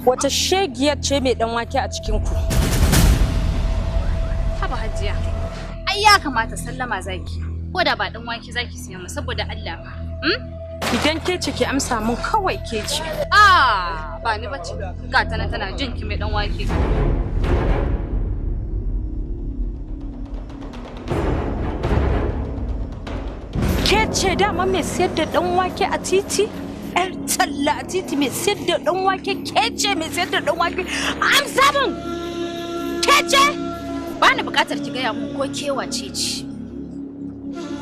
Wata shegiyar ce mai dan wake a cikin ku? Haba Hajiya. Ai ya kamata sallama zaki. Ko da ba dan wake zaki siya mu saboda Allah ba. Idan ke ce ki amsa mun kawai ke ce. Ah, ba ni bace. Ga ta nan tana jin ki mai dan wake. Ke ce dama mai siyar da dan wake a titi? Yar talla a titi mai siyar da dan wake, ke ce mai siyar da dan wake? Amsa mun! Ke ce? Ba ni bukatar ki gaya mun ko ke wace ce.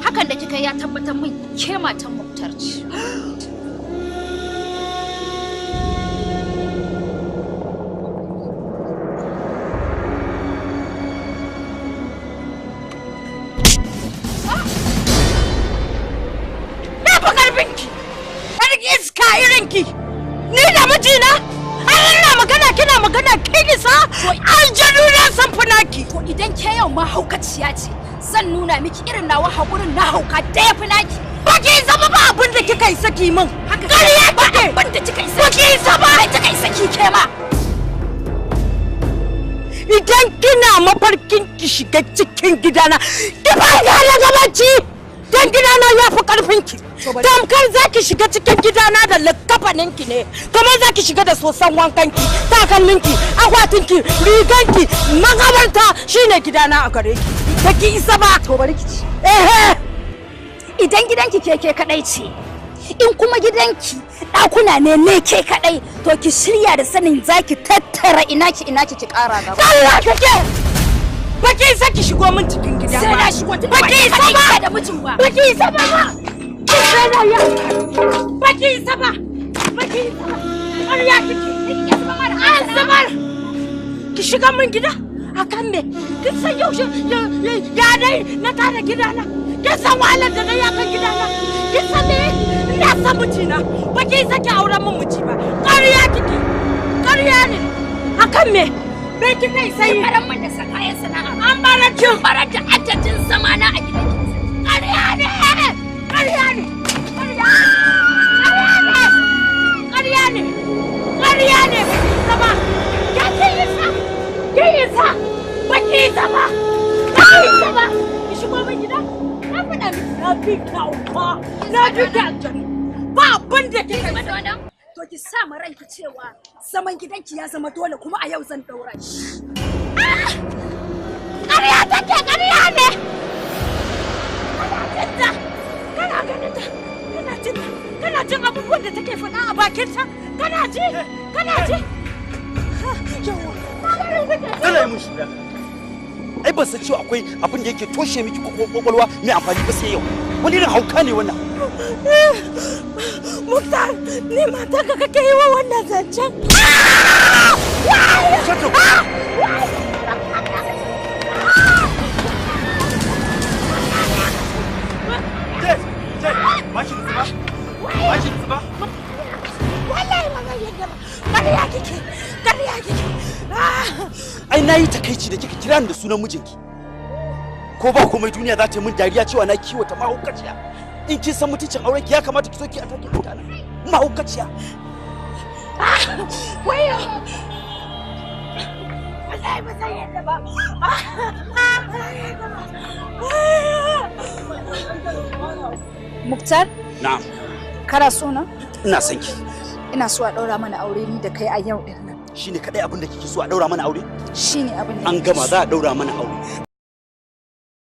Hakan da kika ya tabbatar min ke matan Muktar ce. Na fi karfinki! Yar iska irinki! Ni da mijina? Har ina magana kina magana kin isa? Aljanu na san funaki! To idan ke yau ma haukaciya ce, zan nuna miki irin nawa haƙurin na hauka da ya fi naki. Ba ki isa ba, ba abin da kika isa ki min. Haka Ƙarya ba kike! abin da kika isa. Ba ki isa ba! Ba kika isa ki ke ma. Idan kina mafarkin ki shiga cikin gidana, ki ba ni gabanci! Dan gidana ya fi karfin ki. Tamkar za ki shiga cikin gidana da likkafanin ki ne, kamar za ki shiga da sosan wankan ki, takalmin ki, akwatin ki, rigan ki, makabarta shine gidana a gare ki. Ba ki isa ba. To bari ki ci. Ehe! Idan gidanki ke kadai ce, in kuma gidanki ɗakuna ne ke kadai, to ki shirya da sanin zaki tattara ina ki ina ki ki ƙara gaba. Allah kake! Ba ki isa ki shigo min cikin gida ba. Sai na shigo tun Ba ba ki ki isa kadai ba. kike da mijin ba. Ba ki isa ba ba. Ki tsaya ya. Ba ki isa ba. Ba ki isa ba. Ƙarya kike. An zubar. Ki shiga min gida. Akan me? Kin san yaushe ya dai na tara gidana. Kin san wahalar da na yi akan gidana. Kin san me? Ina san mijina. Ba ki isa ki auren min miji ba. Ƙarya kike. Ƙarya ne. Akan me? Me kika isa yi? Baran min da kayan sana'a. An bara kin. Barar da adadin zamana a gidanki. Ƙarya ne! Ƙarya ne! Ƙarya ne! Ƙarya ne! Ƙarya ne! Ba ki isa ba! Ya ki isa! Ki isa! Ba ki isa ba! Ba ki isa ba! Ki shigo min gida? Na faɗa miki na fi ki hauka! Na fi ki aljanu! Ba abin da kika isa! To ki sa ma ranki cewa zaman gidanki ya zama dole kuma a yau zan daura shi. Ƙarya take! Ƙarya ne! Kana jin ta! Kana ganin ta! Kana jin ta! Kana jin abubuwan da take faɗa a bakinta! Kana ji! Kana ji! Tana yi mun shura. Ai ban san cewa akwai abin da yake toshe miki kwakwalwa mai amfani ba sai yau. Wani irin hauka ne wannan? Muktar, ni matarka kake yi wa wannan zancen? Shut up. Je, je, ba ki nutsu ba? Ba ki nutsu ba? Wallahi ba zan yadda ba. Ƙarya kike, ƙarya kike. Ai na yi takaici da kika kira ni da sunan mijinki. Ko ba komai duniya za ta yi min dariya cewa na kiwata mahaukaciya. In kin san mutuncin aurenki ya kamata ki so ki atake mutane. Mahaukaciya. Wayo. Wallahi ba zan yadda ba. Ba zan yadda ba. Muktar, Na'am, kana so na? ina son ki. Ina so a ɗaura mana aure ni da kai a yau din nan. Shine kadai abin da kike so a daura mana aure? Shine abin da An nake gama so. za a daura mana aure.